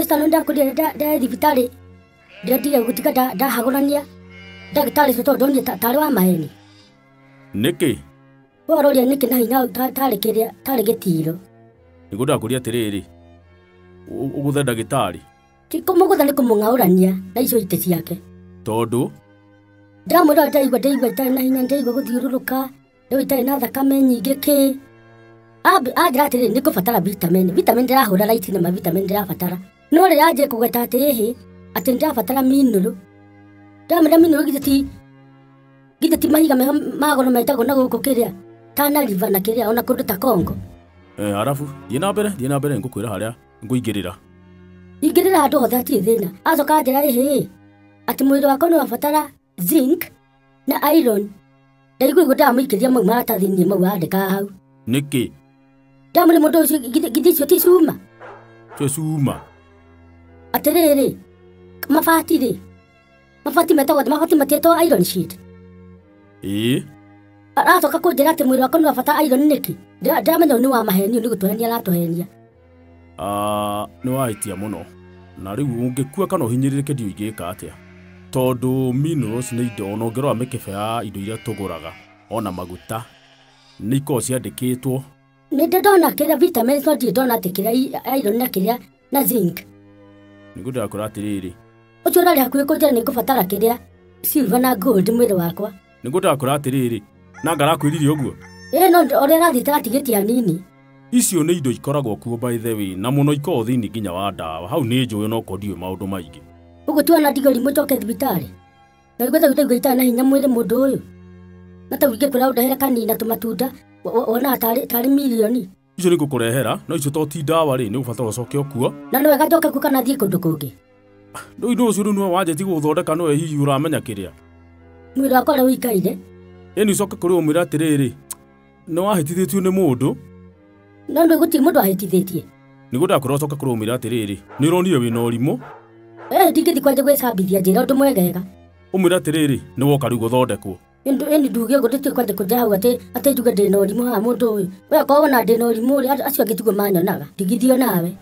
Ĩno ndakũrire nda thibitarĩ ndĩratiga gũtiga ndahagũrania ndagĩtarĩ ũcio tondũ ndonire tarĩ wa maheni. Nĩkĩ? Waroria nĩkĩ na hinya tarĩ kĩrĩa tarĩ gĩtiro. Nĩguo ndakũria atĩrĩrĩ, ũgũthe ndagĩtarĩ? Ti kũmũgũtha nĩ kũmũng'aũrania na icio itĩ ciake. Tondũ? Ndamwĩra ndaigua itarĩ na hinya, ndaigua gũthiũrũrũka, rĩu itarĩ na thakame nyingĩ kĩ. Anjĩra atĩrĩrĩ nĩ ngũbatara vitamin. Vitamin ndĩrahũra raiti na ma vitamin ndĩrabatara. No rĩrĩa anjie kũgweta atĩ atĩ ndĩrabatara mineral. Ndamwĩra mineral githĩ ti mahiga ma goro metagwo na gũkũ kĩrĩa Tana River na kĩrĩa ona kũndũ ta Congo. Arabu thiĩ na mbere ngũkwĩra harĩa ngũingĩrĩra. Ingĩrĩra handũ hothe hatirĩ thĩna. Acoka anjĩra ĩhĩ atĩ mwĩrĩ wakwa nĩ wabatara zinc na iron. Ndaigua ũguo ndamũikĩria mau maratathi-inĩ mau andĩkaga hau. Nĩkĩ? Ndamwĩra mũndũ ũcio githĩ icio ti cuma? Cio cuma. Atĩrĩrĩ, mabati rĩ, mabati metagwo mabati matiĩtagwo iron sheet. Ĩĩ. Aracoka kũnjĩra atĩ mwĩrĩ wakwa nĩ wabatara iron nĩkĩ? Ndamenya nĩ wa mahenio nĩ gũtũhenia aratũhenia. Nĩ wahĩtia mũno. Na rĩu ũngĩkua kana ũhinyĩrĩrĩke ndiũĩ ingĩka atĩa. Tondũ minerals nĩ indo ona ũngĩrora mĩkebe ya indo iria tũgũraga ona maguta nĩ ikoragwo ciandĩkĩtwo. Nĩ ndĩ ndona kĩrĩa vitamins no ndirĩ ndona atĩ kĩrĩa iron na kĩrĩa na zinc. Nĩguo ndĩrakwĩra atĩrĩrĩ. Ũcio ũrarĩ hakuhĩ kũnjĩra nĩ ngũbatara kĩrĩa silver na gold mwĩrĩ wakwa. Nĩguo ndĩrakwĩra atĩrĩrĩ, na ngarakwĩrire ũguo? Ĩĩ no ũrĩa arathiĩte atigĩtie hanini. Icio nĩ indo ikoragwo kuo by the way na mũno ikoragwo thĩinĩ nginya wa ndawa. Hau nĩ njũĩ no korwo ndiũĩ maũndũ maingĩ. Ũguo tuona ndigori mũcoke thibitarĩ. Na nĩguo ndaigua itarĩ na hinya mwĩrĩ mũndũ ũyũ. Na ta ũngĩkwĩra ũndehere kanini na tũmatunda wonaga tarĩ mirioni. Icio nĩ ngũkũrehera no icio to ti ndawa rĩ nĩ ũgũbatara ũcoke ũkuo. Na nĩ wega njoke kuo kana thiĩ kũndũ kũngĩ? Rĩu indo ũcio rĩu nĩwe wanjĩtie gũgũthondeka nĩwe hihi ũramenya kĩrĩa. Mwĩrĩ wakwa ũrĩa ũikaire. Ĩni ũcoke kũrĩ ũmwĩre atĩrĩrĩ, nĩ wahĩtithĩtio nĩ mũndũ. No nĩ gũtirĩ mũndũ ahĩtithĩtie. Nĩguo ndakwĩra ũcoke kũrĩ ũmwĩre atĩrĩrĩ, nĩ ũronire wĩna ũrimũ. Ndingĩthiĩ kwanja gwĩcambithia njĩra ũndũ mwegega. Ũmwĩre atĩrĩrĩ, nĩ woka rĩu gũthondekwo. Ĩni nduge ũguo ndĩthiĩ kwanja kũnja hau atĩ njuge ndĩna ũrimũ haha mũndũ ũyũ. We akorwo wona ndĩna ũrimũ rĩ, acio angĩ tiguo manyonaga. Ndigithio nawe.